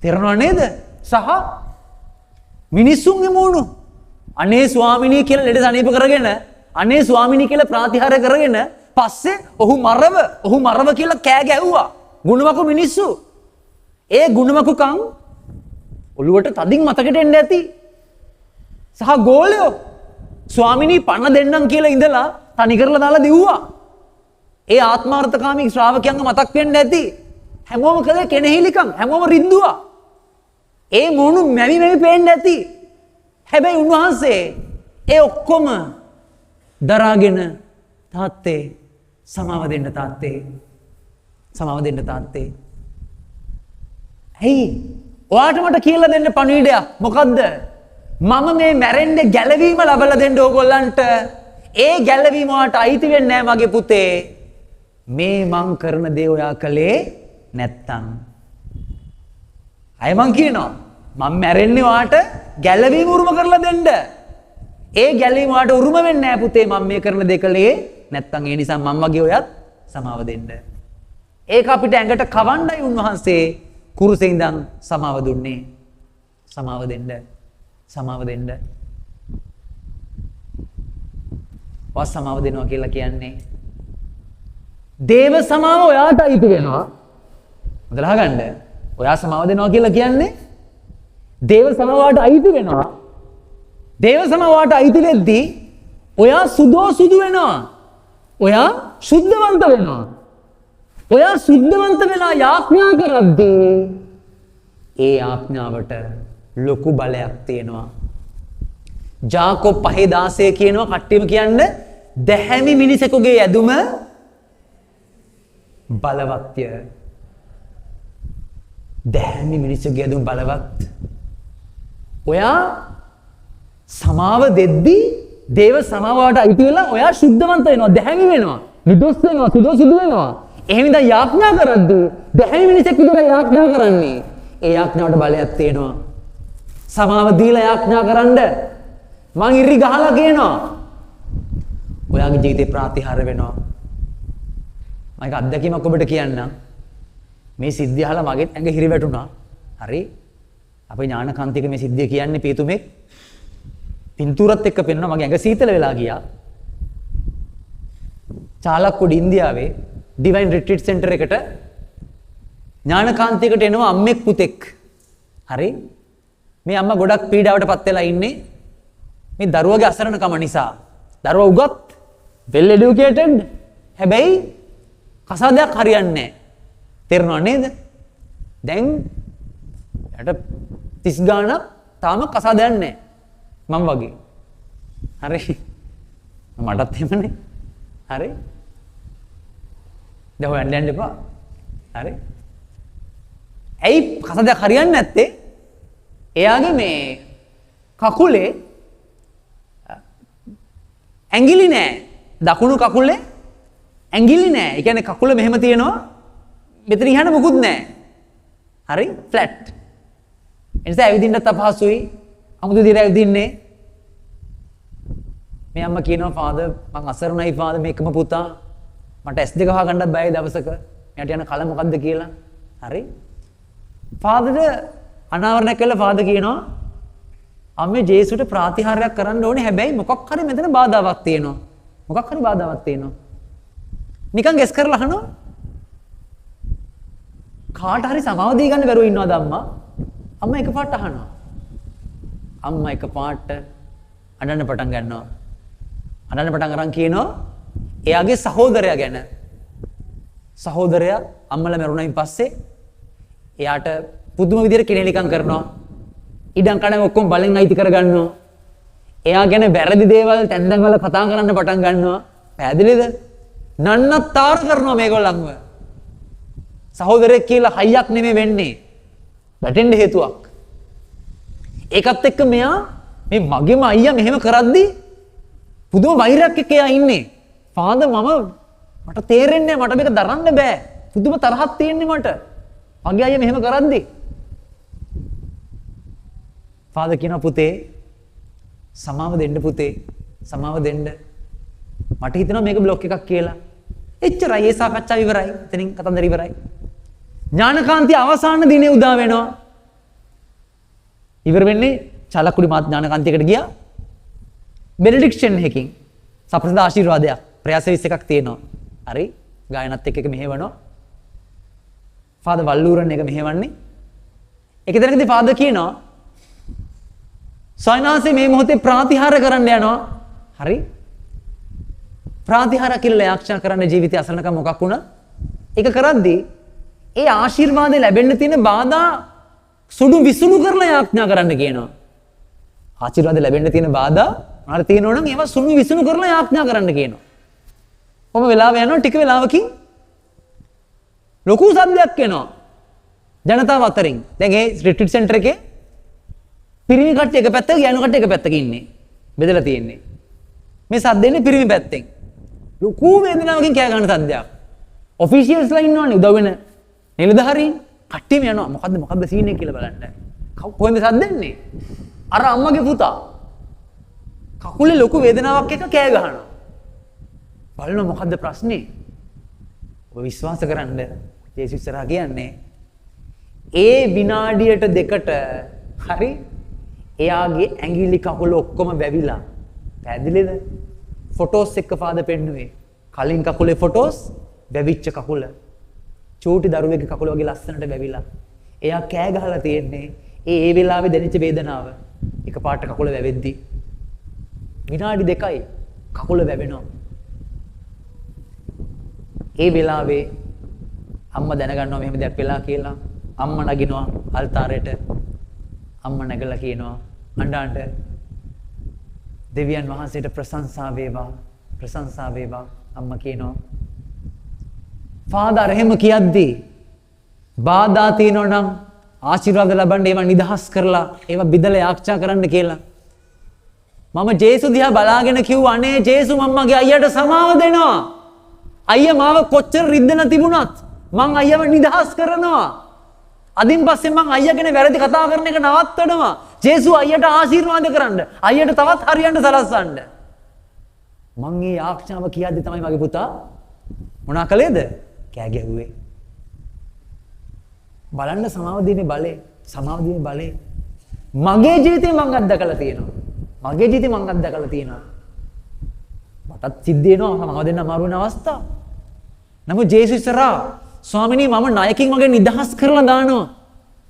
තේරෙනව නේද? සහ මිනිස්සුන්ගේ මූණු අනේ ස්වාමිනී කියලා ලෙඩ සනීප කරගෙන, අනේ ස්වාමිනී කියලා ප්‍රාතිහාර්ය කරගෙන පස්සේ ඔහු මරව, ඔහු මරව කියලා කෑ ගැහුවා. ගුණමකු මිනිස්සු. ඒ ගුණමකුකම් ඔළුවට තදින් මතකෙට එන්න ඇති. සහ ගෝලයෝ ස්වාමිනී පණ දෙන්නම් කියලා ඉඳලා තනි කරලා දාලා දිව්වා. ඒ ආත්මාර්ථකාමී ශ්‍රාවකයන්ව මතක් වෙන්න ඇති. හැමෝම කළේ කෙනෙහිලිකම්, හැමෝම රිද්දුවා. ඒ මොණු මැවි මැවි පේන්න ඇති. හැබැයි උන්වහන්සේ ඒ ඔක්කොම දරාගෙන තාත්තේ සමාව දෙන්න, තාත්තේ සමාව දෙන්න, තාත්තේ. ඇයි ඔයාට මට කියලා දෙන්න පණිවිඩයක් මොකද්ද? මම මේ මැරෙන්න ගැලවීම ලබලා දෙන්න ඕගොල්ලන්ට. ඒ ගැලවීම ඔයාට අයිති වෙන්නේ නෑ මගේ පුතේ. මේ මං කරන දේ ඔයා කළේ නැත්තම්. අය මං කියනවා මං මැරෙන්නේ ඔයාට ගැලවීම උරුම කරලා දෙන්න. ඒ ගැලවීම ඔයාට උරුම වෙන්නේ නෑ පුතේ මං මේ කරන දේ කළේ නැත්තම්. ඒ නිසා මං වගේ ඔයත් සමාව දෙන්න. ඒක අපිට ඇඟට කවන්නයි උන්වහන්සේ කුරුසේ ඉඳන් සමාව දුන්නේ. සමාව දෙන්න, සමාව දෙන්න. ඔයා සමාව දෙනවා කියලා කියන්නේ දේව සමාව ඔයාට අයිති වෙනවා. හොඳට අහගන්න. ඔයා සමාව දෙනවා කියලා කියන්නේ දේව සමාව ඔයාට අයිති වෙනවා. දේව සමාව ඔයාට අයිති වෙද්දී ඔයා සුදෝ සුදු වෙනවා. ඔයා ශුද්ධවන්ත වෙනවා. ඔයා සුද්ධවන්ත වෙලා යාඥා කරද්දී ඒ යාඥාවට ලොකු බලයක් තියෙනවා. ජාකොබ් 5:16 කියනවා කට්ටියම කියන්න දැහැමි මිනිසෙකුගේ ඇදුම බලවත්ය. දැහැමි මිනිසෙකුගේ ඇදුම බලවත්. ඔයා සමාව දෙද්දී දේව සමාවට අයිති වෙලා ඔයා ශුද්ධවන්ත වෙනවා, දැහැමි වෙනවා, නිදොස් වෙනවා, සුදෝ සුදු වෙනවා. එහෙම ඉඳන් යාඥා කරද්දී දැහැමි මිනිසෙක් විතර යාඥා කරන්නේ. ඒ යාඥාවට බලයක් තියෙනවා. සමාව දීලා යාඥා කරන්න මං ඉරි ගහලා කියනවා. ඔයාගේ ජීවිතේ ප්‍රාතිහාර්ය වෙනවා. මම එක අත්දැකීමක් ඔබට කියන්නම්. මේ සිද්ධිය අහලා මගෙත් ඇඟ හිරි වැටුණා. හරි. අපේ ඥානකාන්තික මේ සිද්ධිය කියන්නේ පියතුමෙක් පින්තූරත් එක්ක පෙන්වනවා මගේ ඇඟ සීතල වෙලා ගියා. චාලක්කුඩි ඉන්දියාවේ ඩිවයින් රිට්‍රීට් සෙන්ටර් එකට ඥානකාන්තියකට එනවා අම්මෙක් පුතෙක්. හරි. මේ අම්මා ගොඩක් පීඩාවට පත් වෙලා ඉන්නේ මේ දරුවගේ අසරණකම නිසා. දරුවා උගත්, වෙල් එඩියුකේටඩ්, හැබැයි කසාදයක් හරියන්නේ නැහැ. තේරෙනව නේද? දැන් යට 30 ගාණක් තාම කසාදයක් නැහැ. මං වගේ. හරි. මටත් එහෙමනේ. හරි. දැන් හොයන්න යන්න එපා. හරි. ඇයි කසාදයක් හරියන්නේ නැත්තේ? එයාගේ මේ කකුලේ ඇඟිලි නෑ. දකුණු කකුලේ ඇඟිලි නෑ. ඒ කියන්නේ කකුල මෙහෙම තියෙනවා. මෙතන ඉහන මොකුත් නෑ. හරි? ෆ්ලැට්. ඒ නිසා ඇවිදින්නත් අපහසුයි. අමුතු විදිහට ඇවිදින්නේ. මේ අම්මා කියනවා ෆාදර් මං අසරණයි ෆාදර් මේකම පුතා. මට S2 වහගන්නත් බයයි දවසක. මෙයාට යන කල මොකද්ද කියලා. හරි? ෆාදර්ට අනාවරණයක් කළා ෆාදර් කියනවා අම්මේ ජේසුට ප්‍රාතිහාර්යයක් කරන්න ඕනේ. හැබැයි මොකක් හරි මෙතන බාධාවක් තියෙනවා. මොකක් හරි බාධාවක් තියෙනවා. නිකන් ගෙස් කරලා අහනවා. කාට හරි සමාව දී ගන්න බැරුව ඉන්නවද අම්මා? අම්මා එකපාරට අහනවා. අම්මා එකපාරට අඬන්න පටන් ගන්නවා. අඬන්න පටන් අරන් කියනවා එයාගේ සහෝදරයා ගැන. සහෝදරයා අම්මලා මැරුණයින් පස්සේ එයාට පුදුම විදියට කෙනෙලිකම් කරනවා. ඉඩම් කඩම් ඔක්කොම බලෙන් අයිති කරගන්නවා. එයා ගැන වැරදි දේවල් තැන් තැන් වල කතා කරන්න පටන් ගන්නවා. පැහැදිලිද? නන්නත්තර කරනවා මේගොල්ලන්ව. සහෝදරයෙක් කියලා හයියක් නෙමෙයි වෙන්නේ. වැටෙන්න හේතුවක්. ඒකත් එක්ක මෙයා මේ මගේම අයියා මෙහෙම කරද්දි පුදුම වෛරයක් එක්ක එයා ඉන්නේ. ෆාදර් මට තේරෙන්නේ නැහැ, මට මේක දරන්න බෑ. පුදුම තරහක් තියෙන්නේ මට. මගේ අයියා මෙහෙම කරද්දි. ෆාදර් කියනවා පුතේ සමාව දෙන්න පුතේ, සමාව දෙන්න. මට හිතෙනවා මේක බ්ලොක් එකක් කියලා. එච්චරයි, ඒ සාකච්ඡාව ඉවරයි. එතනින් කතන්දර ඉවරයි. ඥානකාන්තිය අවසාන දිනේ උදා වෙනවා. ඉවර වෙන්නේ චාලකුඩි මාත් ඥානකාන්තියකට ගියා. බෙනඩික්ෂන් එකකින් සප්‍රසාද ආශිර්වාදයක් ප්‍රයාස 21ක් තියෙනවා. හරි, ගායනත් එක්ක එක මෙහෙවනවා. ෆාදර් වල්ලූරන් එක මෙහෙවන්නේ. එක තැනකදී ෆාදර් කියනවා ස්වාමීන් මේ මොහොතේ ප්‍රාතිහාර්ය කරන්න යනවා. හරි, ප්‍රාතිහාර්ය කියලා යාඥා කරන්න ජීවිතය අසරණකම මොකක් වුණා? ඒක කරද්දී ඒ ආශිර්වාදය ලැබෙන්න තියෙන බාධා සුඩු විසුණු කරලා යාඥා කරන්න කියනවා. ආශිර්වාද ලැබෙන්න තියෙන බාධා මොනවාර තියෙනවා නම් ඒවා සුණු විසුණු කරලා යාඥා කරන්න කියනවා. කොහොම වෙලාව යනවා, ටික වෙලාවකින් ලොකු සද්දයක් එනවා ජනතාව අතරින්. දැන් ඒ රිට්‍රීට් සෙන්ටර් එකේ පිරිමි කට්ටිය එක පැත්තක, ගෑනු කට්ටිය එක පැත්තක ඉන්නේ. බෙදලා තියෙන්නේ. මේ සද්ද එන්නේ පිරිමි පැත්තෙන්. ලොකු වේදනාවකින් කෑ ගන්න සද්දයක්. ඔෆිෂියල්ස්ලා ඉන්නවනේ උදව් වෙන නිලධාරීන්. කට්ටියම යනවා මොකද්ද මොකද්ද සීන් එක කියලා බලන්න. කොහෙන්ද සද්ද එන්නේ? අර අම්මගේ පුතා කකුලේ ලොකු වේදනාවක් එක්ක කෑ ගහනවා. බලනවා මොකද්ද ප්‍රශ්නේ? ඔබ විශ්වාස කරන්න ජේසුස් ඉස්සරහා කියන්නේ ඒ විනාඩියට දෙකට හරි එයාගේ ඇඟිලි කකුල ඔක්කොම වැවිලා. පැහැදිලිද? ෆොටෝස් එක්ක ෆාදර් පෙන්නුවේ. කලින් කකුලේ ෆොටෝස්, වැවිච්ච කකුල. චූටි දරුවෙක්ගේ කකුල වගේ ලස්සනට වැවිලා. එයා කෑ ගහලා තියෙන්නේ ඒ ඒ වෙලාවේ දැනෙච්ච වේදනාව. එකපාරට කකුල වැවෙද්දි විනාඩි දෙකයි කකුල වැවෙනවා. ඒ වෙලාවේ අම්මා දැනගන්නවා මෙහෙම දෙයක් වෙලා කියලා. අම්මා නගිනවා අල්තාරයට. අම්මා නැගලා කියනවා අඬ අඬ දෙවියන් වහන්සේට ප්‍රශංසා වේවා, ප්‍රශංසා වේවා. අම්මා කියනවා ෆාදර් එහෙම කියද්දී බාධා තියෙනවා නම් ආශිර්වාද ලබන්න ඒවා නිදහස් කරලා ඒවා බිදලා යාඥා කරන්න කියලා. මම ජේසු දිහා බලාගෙන කිව්වා අනේ ජේසු මම මගේ අයියාට සමාව දෙනවා. අයියා මාව කොච්චර රිද්දන තිබුණත් මං අයියාව නිදහස් කරනවා. අදින් පස්සේ මං අයියා ගැන වැරදි කතා කරන එක නවත්තනවා. ජේසු අයියාට ආශිර්වාද කරන්න, අයියාට තවත් හරියන්න සලස්වන්න. මං මේ යාඥාව කියද්දි තමයි මගේ පුතා මොනා කළේද? කෑ ගැහුවේ. බලන්න සමාව දීමේ බලය, සමාව දීමේ බලය. මගේ ජීවිතේ මං අත්දකලා තියෙනවා. මගේ ජීවිතේ මං අත්දකලා තියෙනවා. මටත් සිද්ධ වෙනවා සමාව දෙන්න අමාරු වෙන අවස්ථා. නමුත් ජේසුස් ඉස්සරහා ස්වාමිනී මම ණයකින් මගේ නිදහස් කරලා දානවා.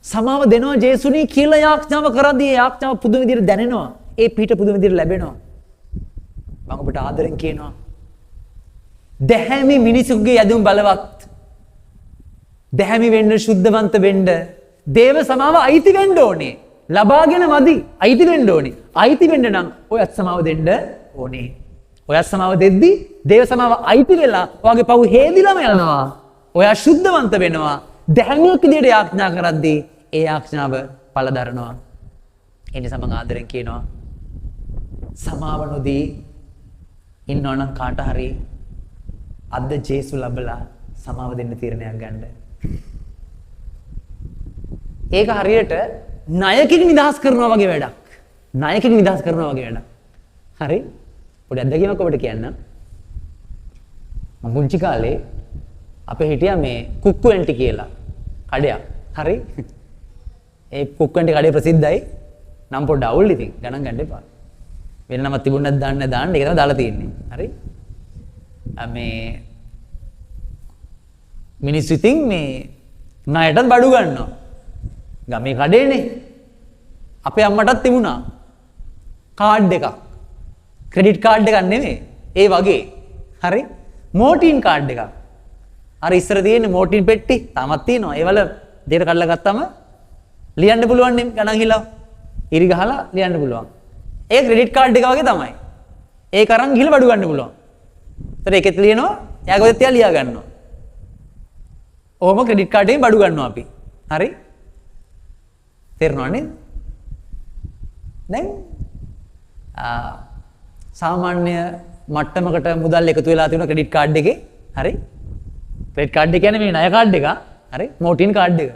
සමාව දෙනවා ජේසුනී කියලා යාඥාව කරද්දී ඒ යාඥාව පුදුම විදිහට දැනෙනවා. ඒ පිට පුදුම විදිහට ලැබෙනවා. මම ඔබට ආදරෙන් කියනවා, දැහැමි මිනිසුන්ගේ යදුම් බලවත්. දැහැමි වෙන්න, ශුද්ධවන්ත වෙන්න, දේව සමාව අයිති වෙන්න ඕනේ. ලබාගෙන මදි, අයිති වෙන්න ඕනේ. අයිති වෙන්න නම් ඔයත් සමාව දෙන්න ඕනේ. ඔයත් සමාව දෙද්දි දේව සමාව අයිති වෙලා ඔයාගේ පව් හේදිලාම යනවා. ඔයා ශුද්ධවන්ත වෙනවා. දැහැමියක් විදිහට යාඥා කරද්දී ඒ යාඥාව පළ දරනවා. ඒ නිසා මම ආදරෙන් කියනවා, සමාව නොදී ඉන්නවා නම් කාට හරි අද ජේසු ලැබලා සමාව දෙන්න තීරණයක් ගන්න. ඒක හරියට ණයකින් නිදහස් කරනවා වගේ වැඩක්. ණයකින් නිදහස් කරනවා වගේ වැඩක්. හරි? පොඩි අත්දැකීමක් ඔබට කියන්නම්. මම පුංචි කාලේ අපේ හිටියා මේ කුක්කු ඇන්ටි කියලා කඩයක්. හරි? ඒ කුක්කු ඇන්ටි කඩේ ප්‍රසිද්ධයි. නම් පොඩ්ඩ අවුල් ඉතින් ගණන් ගන්න එපා. වෙන නමක් තිබුණ නැත්නම් දාන්න දාන්න ඒක තමයි දාලා තියෙන්නේ. හරි? මේ මිනිස්සු ඉතින් මේ ණයටත් බඩු ගන්නවා. ගමේ කඩේනේ. අපේ අම්මටත් තිබුණා කාඩ් එකක්. ක්‍රෙඩිට් කාඩ් එකක් නෙමෙයි. ඒ වගේ. හරි? මෝටින් කාඩ් එකක්. අර ඉස්සර තියෙන්නේ මෝටින් පෙට්ටි තාමත් තියෙනවා. ඒවල දෙයට කඩලා ගත්තම ලියන්න පුළුවන් නේ ගණන් හිලව. ඉරි ගහලා ලියන්න පුළුවන්. ඒ ක්‍රෙඩිට් කාඩ් එක වගේ තමයි. ඒක අරන් ගිහලා බඩු ගන්න පුළුවන්. ඒතර ඒකෙත් ලියනවා, එයාගේ පොතේ තියා ලියා ගන්නවා. ඔහොම ක්‍රෙඩිට් කාඩ් එකෙන් බඩු ගන්නවා අපි. හරි? තේරෙනව නේද? දැන් සාමාන්‍ය මට්ටමකට මුදල් එකතු වෙලා තියෙන ක්‍රෙඩිට් කාඩ් එකේ. හරි? ක්‍රෙඩිට් කාඩ් එක කියන්නේ මේ ණය කාඩ් එක. හරි? මෝටින් කාඩ් එක.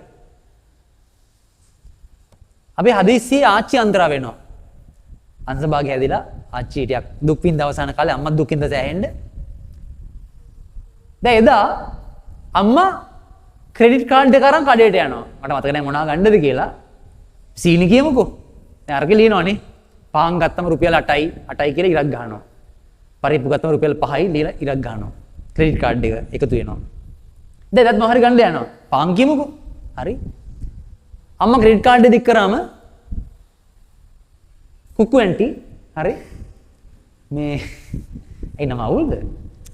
අපි හදිස්සියේ ආච්චි අන්තරා වෙනවා. අංශභාගය හැදිලා ආච්චි ටිකක් දුක් විඳ අවසාන කාලේ අම්මත් දුක් විඳ සෑහෙන්න. දැන් එදා අම්මා ක්‍රෙඩිට් කාඩ් එක අරන් කඩේට යනවා. මට මතක නෑ මොනවා ගන්නද කියලා. සීනි කියමුකෝ. දැන් අරක ලියනවනේ. පාන් ගත්තම රුපියල් 8යි 8යි කියලා ඉරක් ගන්නවා. පරිප්පු ගත්තම රුපියල් 5යි ලියලා ඉරක් ගන්නවා. ක්‍රෙඩිට් කාඩ් එක එකතු වෙනවා. දැන් එදත් මොනවා හරි ගන්න යනවා. පාන් කියමුකෝ. හරි. අම්මා ක්‍රෙඩිට් කාඩ් එක දික් කරාම කුක්කු ඇන්ටි හරි මේ ඒ නම අවුල්ද?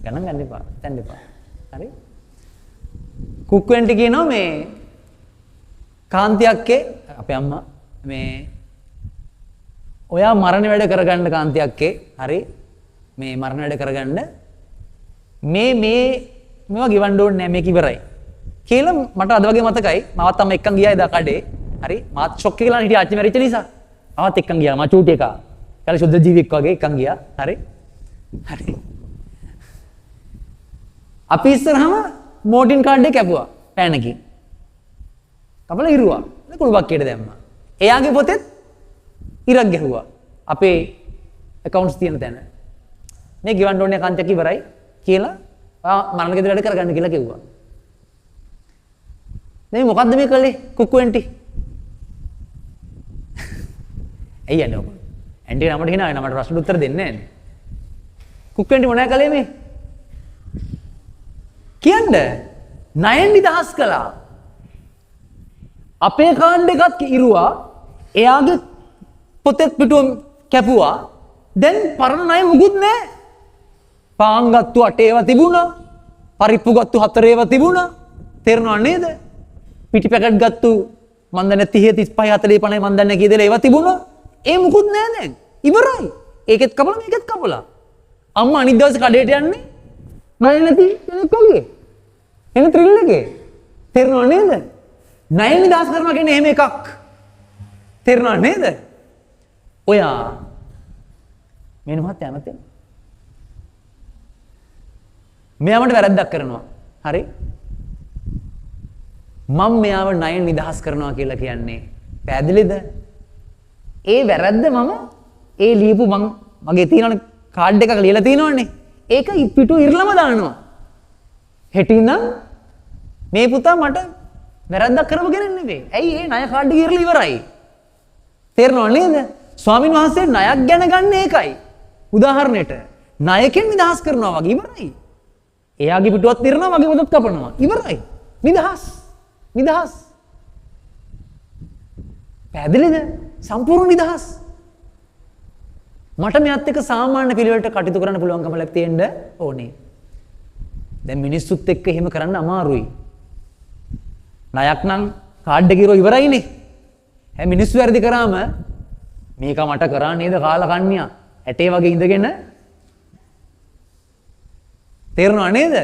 ගණන් ගන්න එපා. හිතන්න එපා. හරි. කුක්කු ඇන්ටි කියනවා මේ කාන්ති අක්කේ අපේ අම්මා මේ ඔයා මරණ වැඩ කරගන්න කාන්ති අක්කේ හරි මේ මරණ වැඩ කරගන්න මේ මේ මේවා ගෙවන්න ඕනේ නෑ මේක ඉවරයි කියලා මට අද වගේ මතකයි. මාවත් අම්මා එක්කන් ගියා එදා කඩේ. හරි මාත් ෂොක් එකේ ලා හිටියා ආච්චි මැරිච්ච නිසා. මාවත් එක්කන් ගියා. මා චූටි එකා. කාලේ සුද්ධ ජීවියෙක් වගේ එක්කන් ගියා. හරි හරි අපි ඉස්සරහම මෝටින් කාඩ් එක කැපුවා පෑනකින්. කපලා ඉරුවා. කුණු බක්කියට දැම්මා. එයාගේ පොතෙත් ඉරක් ගැහුවා. අපේ ඇකවුන්ට්ස් තියෙන තැන. මේ ගෙවන්න ඕනේ කාන්තියක් ඉවරයි කියලා මරණ ගෙදර වැඩ කරගන්න කියලා කිව්වා. දැන් මොකද්ද මේ කළේ කුක්කු ඇන්ටි? ඇයි යන්නේ ඔක? ඇන්ටි නමට hina වෙනවා මට ප්‍රශ්නට උත්තර දෙන්නේ නැහැ නේ. කුක්කු ඇන්ටි මොනවද කළේ මේ? කියන්න. ණයෙන් නිදහස් කළා. අපේ කාණ්ඩ එකත් ඉරුවා. එයාගේ පොතෙත් පිටුව කැපුවා. දැන් පරණ ණය මුකුත් නැහැ. පාන් ගත්තු 8 ඒවා තිබුණා. පරිප්පු ගත්තු 4 ඒවා තිබුණා. තේරෙනව නේද? පිටි පැකට් ගත්තු මන් දන්නේ 30 35 40 50 මන් දන්නේ කී දෙලා ඒවා තිබුණා. ඒ මුකුත් නෑ දැන්. ඉවරයි. ඒකෙත් කපලා මේකෙත් කපලා. අම්මා අනිත් දවසේ කඩේට යන්නේ ණය නැති කෙනෙක් වගේ. එන ත්‍රිල් එකේ. තේරෙනව නේද? ණය නිදහස් කරනවා කියන්නේ එහෙම එකක්. තේරෙනව නේද? ඔයා මේ මහත්තයා මතේ මෙයා මට වැරද්දක් කරනවා. හරි? මම මෙයාව ණයෙන් නිදහස් කරනවා කියලා කියන්නේ පැහැදිලිද? ඒ වැරද්ද මම ඒ ලියපු මං මගේ තියෙනවනේ කාඩ් එකක් ලියලා තියෙනවනේ. ඒක පිටු ඉරලම දානවා. හෙට ඉඳන් මේ පුතා මට වැරද්දක් කරපු කෙනෙක් නෙවෙයි. ඇයි ඒ ණය කාඩ් එක ඉරලා ඉවරයි. තේරෙනව නේද? ස්වාමින් වහන්සේ ණයක් ගැන ගන්න ඒකයි. උදාහරණයට ණයකින් නිදහස් කරනවා වගේ ඉවරයි. එයාගේ පිටුවත් ඉරනවා මගේ පොතත් කපනවා. ඉවරයි. නිදහස්. නිදහස්. පැහැදිලිද? සම්පූර්ණ නිදහස්. මට මෙයත් එක්ක සාමාන්‍ය පිළිවෙලට කටයුතු කරන්න පුළුවන්කම ලැබ තියෙන්න ඕනේ. දැන් මිනිස්සුත් එක්ක එහෙම කරන්න අමාරුයි. ණයක් නම් කාඩ් එක ඉරෝ ඉවරයිනේ. හැබැයි මිනිස්සු වැරදි කරාම මේක මට කරා නේද කාලා කන්නියා. ඇටේ වගේ ඉඳගෙන තේරෙනව නේද?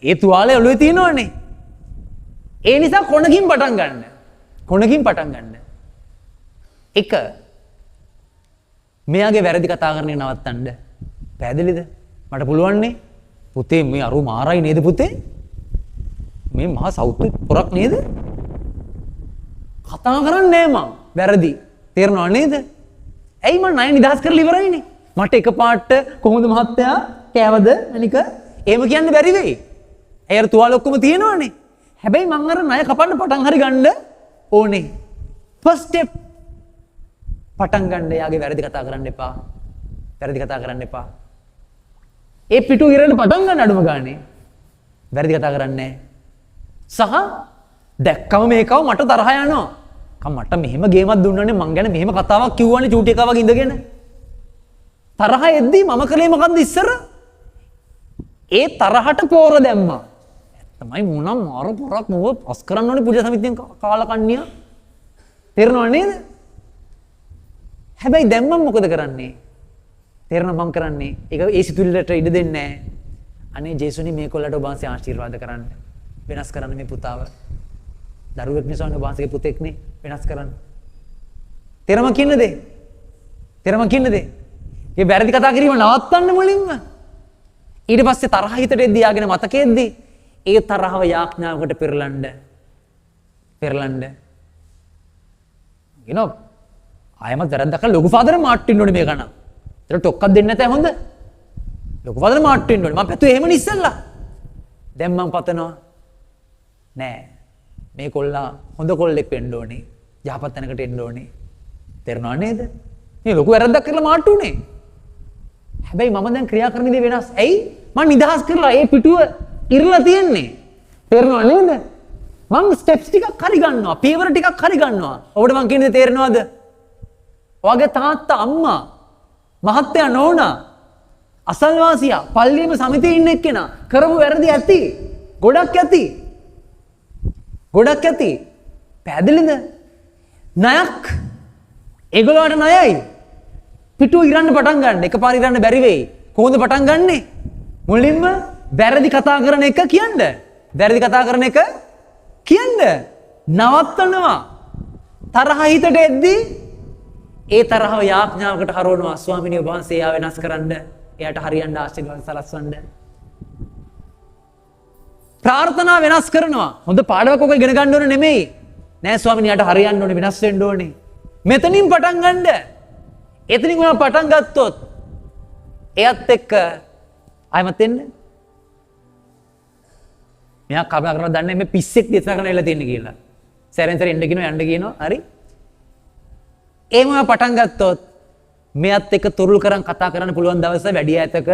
ඒ තුවාලේ ඔළුවේ තියෙනවනේ. ඒ නිසා කොනකින් පටන් ගන්න. කොනකින් පටන් ගන්න. එක මෙයාගේ වැරදි කතා කරන එක නවත්තන්න. පැහැදිලිද? මට පුළුවන් නේ. පුතේ මේ අරු මාරයි නේද පුතේ? මේ මහා සෞතු පොරක් නේද? කතා කරන්නේ නෑ මං. වැරදි. තේරෙනව නේද? ඇයි මං ණය නිදහස් කරලා ඉවරයිනේ. මට එකපාරට කොහොමද මහත්තයා කෑවද අනික එහෙම කියන්න බැරි වෙයි. ඇයි අර තුවාල ඔක්කොම තියෙනවනේ. හැබැයි මං අර ණය කපන්න පටන් හරි ගන්න ඕනේ. ෆස්ට් ස්ටෙප් පටන් ගන්න එයාගේ වැරදි කතා කරන්න එපා. වැරදි කතා කරන්න එපා. ඒ පිටු ඉරන්න පටන් ගන්න අඩුම ගානේ. වැරදි කතා කරන්නේ නැහැ. සහ දැක්කම මේකව මට තරහ යනවා. කම් මට මෙහෙම ගේමක් දුන්නානේ මං ගැන මෙහෙම කතාවක් කිව්වනේ චූටි එකා වගේ ඉඳගෙන. තරහ එද්දි මම කළේ මොකද්ද ඉස්සර? ඒ තරහට පෝර දැම්මා. තමයි මොනම් මාර පොරක් මොව පස් කරන්න ඕනේ පූජා සමිතියෙන් කාලා කන්නියා. තේරෙනව නේද? හැබැයි දැන් මම මොකද කරන්නේ? තේරෙනව මම කරන්නේ? ඒක ඒ සිතුවිල්ලට ඉඩ දෙන්නේ නැහැ. අනේ ජේසුනි මේ කොල්ලට ඔබ වහන්සේ ආශිර්වාද කරන්න. වෙනස් කරන්න මේ පුතාව. දරුවෙක් නේ ස්වාමීන් වහන්සේගේ පුතෙක් නේ වෙනස් කරන්න. තේරෙනව කියන දේ? තේරෙනව කියන දේ? මේ වැරදි කතා කිරීම නවත්තන්න මුලින්ම. ඊට පස්සේ තරහ හිතට එද්දී යාගෙන මතකෙද්දී ඒ තරහව යාඥාවකට පෙරලන්න. පෙරලන්න. කියනවා ආයමත් වැරද්දක් කරලා ලොකු ෆාදර් මාට් වෙන්න ඕනේ මේක නම්. ඒතර ටොක්කක් දෙන්නේ නැතේ හොඳ. ලොකු ෆාදර් මාට් වෙන්න ඕනේ. මං පැතුවේ එහෙමනේ ඉස්සෙල්ලා. දැන් මං පතනවා නෑ. මේ කොල්ලා හොඳ කොල්ලෙක් වෙන්න ඕනේ. යහපත් තැනකට එන්න ඕනේ. තේරෙනව නේද? මේ ලොකු වැරද්දක් කරලා මාට් උනේ. හැබැයි මම දැන් ක්‍රියා කරන දේ වෙනස්. ඇයි? මං නිදහස් කරලා ඒ පිටුව ඉරලා තියෙන්නේ. තේරෙනව නේද? මං ස්ටෙප්ස් ටිකක් හරි ගන්නවා. පියවර ටිකක් හරි ගන්නවා. ඔබට මං කියන දේ තේරෙනවද? ඔයාගේ තාත්තා අම්මා මහත්තයා නෝනා අසල්වාසියා පල්ලියේම සමිතියේ ඉන්න එක්කෙනා කරපු වැරදි ඇති. ගොඩක් ඇති. ගොඩක් ඇති. පැහැදිලිද? ණයක් ඒගොල්ලන්ට ණයයි. පිටුව ඉරන්න පටන් ගන්න. එකපාර ඉරන්න බැරි වෙයි. කොහොමද පටන් ගන්නෙ? මුලින්ම වැරදි කතා කරන එක කියන්න. වැරදි කතා කරන එක කියන්න. නවත්තනවා. තරහ හිතට එද්දී ඒ තරහව යාඥාවකට හරවනවා. ස්වාමිනේ ඔබ වහන්සේ එයා වෙනස් කරන්න. එයාට හරියන්න ආශිර්වාද සලස්වන්න. ප්‍රාර්ථනා වෙනස් කරනවා. හොඳ පාඩමක් ඔක ඉගෙන ගන්න ඕනේ නෙමෙයි. නෑ ස්වාමිනේ එයාට හරියන්න ඕනේ වෙනස් වෙන්න ඕනේ. මෙතනින් පටන් ගන්න. එතනින් ඔයා පටන් ගත්තොත් එයත් එක්ක ආයෙමත් එන්න. මෙයා කල්පනා කරනවා දන්නේ මේ පිස්සෙක් දේශනා කරන්න ඇවිල්ලා තියෙන්නේ කියලා. සැරෙන් සැරේ එන්න කියනවා යන්න කියනවා. හරි. එහෙම ඔයා පටන් ගත්තොත් මෙයත් එක්ක තුරුල් කරන් කතා කරන්න පුළුවන් දවස වැඩි ඈතක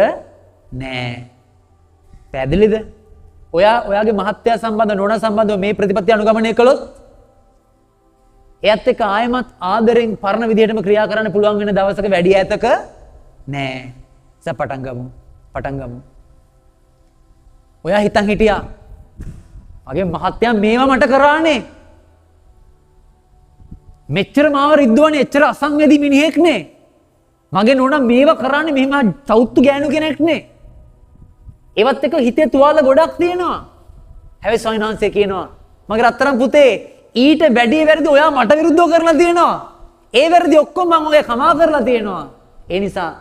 නෑ. පැහැදිලිද? ඔයා ඔයාගේ මහත්තයා සම්බන්ධ නෝනා සම්බන්ධව මේ ප්‍රතිපත්ති අනුගමනය කළොත් එයත් එක්ක ආයෙමත් ආදරෙන් පරණ විදිහටම ක්‍රියා කරන්න පුළුවන් වෙන දවසක වැඩි ඈතක නෑ. ඉතින් පටන් ගමු. පටන් ගමු. ඔයා හිතන් හිටියා මගේ මහත්තයා මේවා මට කරානේ. මෙච්චර මාව රිද්දුවනේ එච්චර අසංවේදී මිනිහෙක් නේ. මගේ නෝනා මේවා කරානේ මෙහෙම සවුත්තු ගෑනු කෙනෙක් නේ. ඒවත් එක්ක හිතේ තුවාල ගොඩක් තියෙනවා. හැබැයි ස්වාමීන් වහන්සේ කියනවා මගේ රත්තරන් පුතේ ඊට වැඩි වැරදි ඔයා මට විරුද්ධව කරලා තියෙනවා. ඒ වැරදි ඔක්කොම මං ඔගේ කමා කරලා තියෙනවා. ඒ නිසා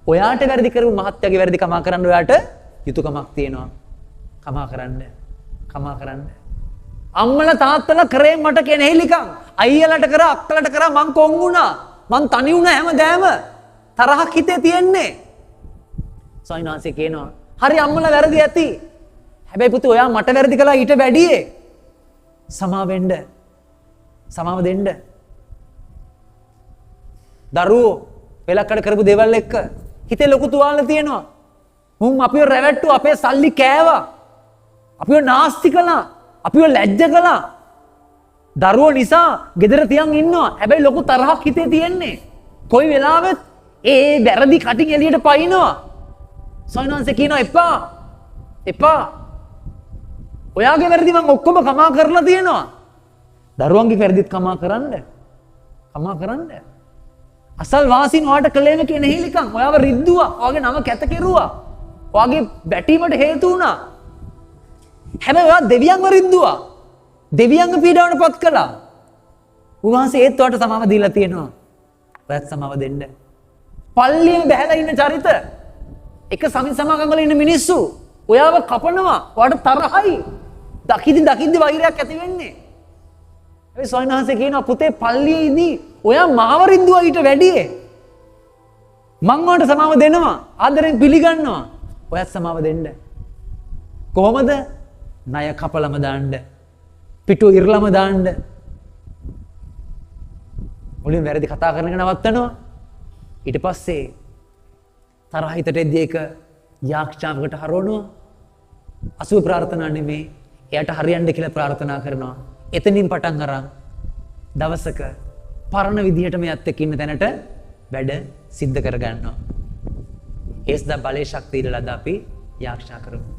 ඔයාට වැරදි කරපු මහත්තයාගේ වැරදි කමා කරන්න ඔයාට යුතුයකමක් තියෙනවා. කමා කරන්න. කමා කරන්න. අම්මලා තාත්තලා කරේ මට කෙනෙහිලිකම්. අයියලාට කරා අක්කලාට කරා මං කොන් වුණා. මං තනි වුණා හැමදාම. තරහක් හිතේ තියෙන්නේ. ස්වාමීන් වහන්සේ කියනවා හරි අම්මලා වැරදි ඇති. හැබැයි පුතේ ඔයා මට වැරදි කළා ඊට වැඩියේ. සමා වෙන්න. සමාව දෙන්න. දරුවෝ පෙලක්කඩ කරපු දේවල් එක්ක හිතේ ලොකු තුවාල තියෙනවා. මුන් අපිව රැවට්ටුවා, අපේ සල්ලි කෑවා. අපිව නාස්ති කළා. අපිව ලැජ්ජ කළා. දරුවෝ නිසා ගෙදර තියන් ඉන්නවා. හැබැයි ලොකු තරහක් හිතේ තියෙන්නේ. කොයි වෙලාවෙත් ඒ වැරදි කටින් එළියට පයින්නවා. ස්වාමීන් වහන්සේ කියනවා එපා. එපා. ඔයාගේ වැරදි මං ඔක්කොම කමා කරලා තියෙනවා. දරුවන්ගේ වැරදිත් කමා කරන්න. කමා කරන්න. අසල් වාසීන් ඔයාට කළේම කෙනෙහිලිකම්. ඔයාව රිද්දුවා. ඔයාගේ නම කැත කෙරුවා. ඔයාගේ වැටීමට හේතු වුණා. හැබැයි ඔයා දෙවියන්ව රිද්දුවා. දෙවියන්ව පීඩාවට පත් කළා. උන්වහන්සේ ඒත් ඔයාට සමාව දීලා තියෙනවා. ඔයත් සමාව දෙන්න. පල්ලියෙම බැහැලා ඉන්න චරිත. එක සමිති සමාගම් වල ඉන්න මිනිස්සු ඔයාව කපනවා. ඔයාට තරහයි. දකිදි දකිදි වෛරයක් ඇති වෙන්නේ. හැබැයි ස්වාමීන් වහන්සේ කියනවා පුතේ පල්ලියේදී ඔයා මාව රිද්දුවා ඊට වැඩියේ. මං ඔයාට සමාව දෙනවා. ආදරෙන් පිළිගන්නවා. ඔයත් සමාව දෙන්න. කොහොමද? ණය කපලම දාන්න. පිටු ඉරලම දාන්න. මුලින් වැරදි කතා කරන එක නවත්තනවා. ඊට පස්සේ තරහ හිතට එද්දී ඒක යාඥාවකට හරවනවා. අසුභ ප්‍රාර්ථනා නෙමේ, එයාට හරියන්න කියලා ප්‍රාර්ථනා කරනවා. එතනින් පටන් අරන් දවසක පරණ විදිහටම යත් එක්ක ඉන්න තැනට වැඩ සිද්ධ කරගන්නවා. ඒ සඳහා බලයේ ශක්තිය ඉල්ලලා අද අපි යාඥා කරමු.